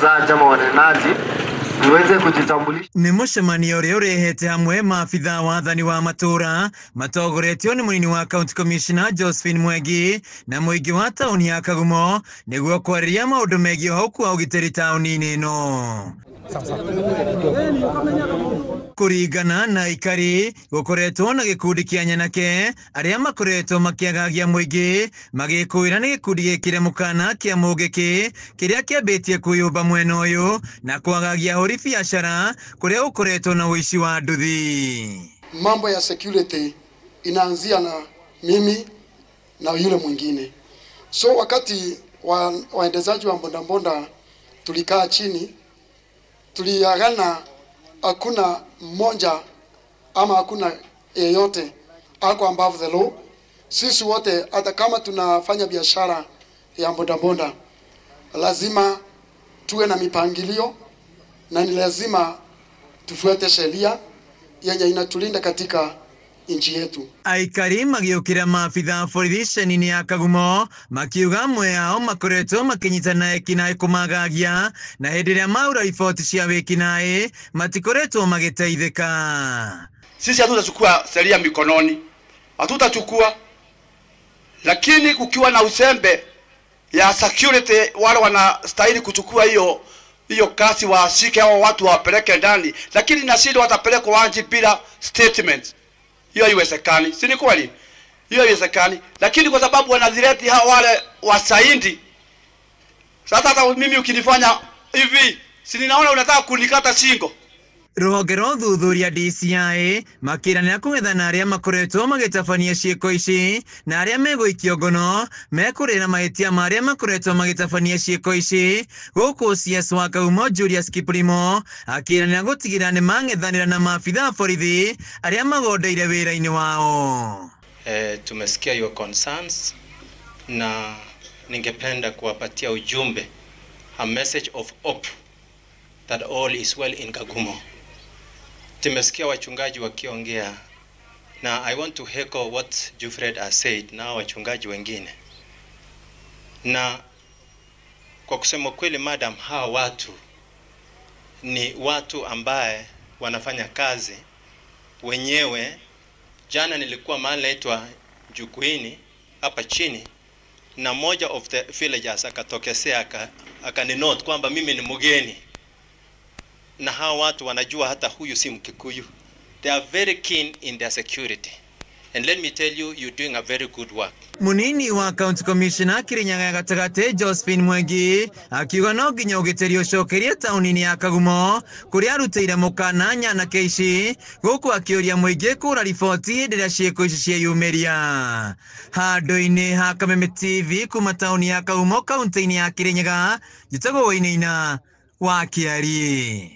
Chama wanenaji niweze kujitambulisha. Nĩ mũcemanio ũrĩa ũrehete hamwe maabithaa wathani wa matũra matongoretio nĩ mũnini wa county commissioner Josephine Mwengi na mũingĩ wa taũni ya Kagumo nĩguo kwarĩria maũndũ megiĩ ũhoku wa ũgitĩri taũni-inĩ ĩno. Kũringana na aikari, gũkoretwo na gĩkundi kĩa nyanake arĩa makoretwo makĩagagia mũingĩ magĩkũĩra nĩ gĩkundi gĩkĩre mũkana kĩa mũngĩkĩ kĩrĩa kĩambĩtie kwĩyũmba mwena ũyũ na kwagagia ahũri biacara kũrĩa gũkoretwo na ũici wa nduthi. Mambo ya security inaanzia na mimi na yule mwingine. So wakati waendezaji wa mbondambonda tulikaa chini, tuliagana hakuna mmoja ama hakuna yeyote ako above the law. Sisi wote hata kama tunafanya biashara ya mbondambonda lazima tuwe na mipangilio na ni lazima tufuate sheria yenye inatulinda katika nchi yetu. Aikari magĩũkĩra maabithaa borithi ceni-inĩ ya Kagumo makiuga amwe ao makoretwo makĩnyitana ekinaĩ kũmagagia na hĩndĩ ĩrĩa maura riboti cia wĩkinaĩ matikoretwo magĩteithĩka. Sisi hatutachukua sheria mikononi, hatutachukua, lakini kukiwa na uzembe ya security, wale wanastahili kuchukua hiyo kazi, washike hao watu wapeleke ndani, lakini na sisi watapelekwa wanji bila statement. Hiyo haiwezekani, si ni kweli? Hiyo haiwezekani, lakini kwa sababu wanadhireti hao wale wasaindi. Sasa hata mimi ukinifanya hivi, si ninaona unataka kunikata shingo. Rũhonge rwa ũthuthuria DCI makĩranĩra kũng'ethana arĩa makoretwo magĩtabania ciĩko ici na arĩa megũikio ngono mekũrĩra mahĩtia ma arĩa makoretwo magĩtabania ciĩko ici gũkũ CS wa Kagumo Julius Kiplimo akĩranĩra gũtigĩrĩra nĩ mang'ethanĩra na maabithaa borithi arĩa magondeire wĩra-inĩ wao. Tumesikia your concerns na ningependa kuwapatia ujumbe, a message of hope that all is well in Kagumo. Tumesikia wachungaji wakiongea na I want to echo what Jufred has said na wachungaji wengine. Na kwa kusema kweli, madam, hawa watu ni watu ambaye wanafanya kazi wenyewe. Jana nilikuwa mahali naitwa Jukuini hapa chini, na moja of the villagers akatokesea akaninote kwamba mimi ni mgeni. Na hawa watu wanajua hata huyu si Mkikuyu. They are very keen in their security. And let me tell you, you're doing a very good work. Munini wa County Commissioner Kirinyaga ya gatagatĩ Josephine Mwengi akiuga no nginya ũgitĩri ũcokerie taũni-inĩ ya Kagumo kũrĩa arutĩire mũkana nyanake ici gũkũ akĩũria mũingĩ kũra riboti hĩndĩ ĩrĩa ciĩko ici cieyumĩria. Handũ-inĩ ha Kameme TV kuma taũni ya Kagumo kaunti-inĩ ya Kirinyaga, njĩtagwo Wainaina wa Kĩari.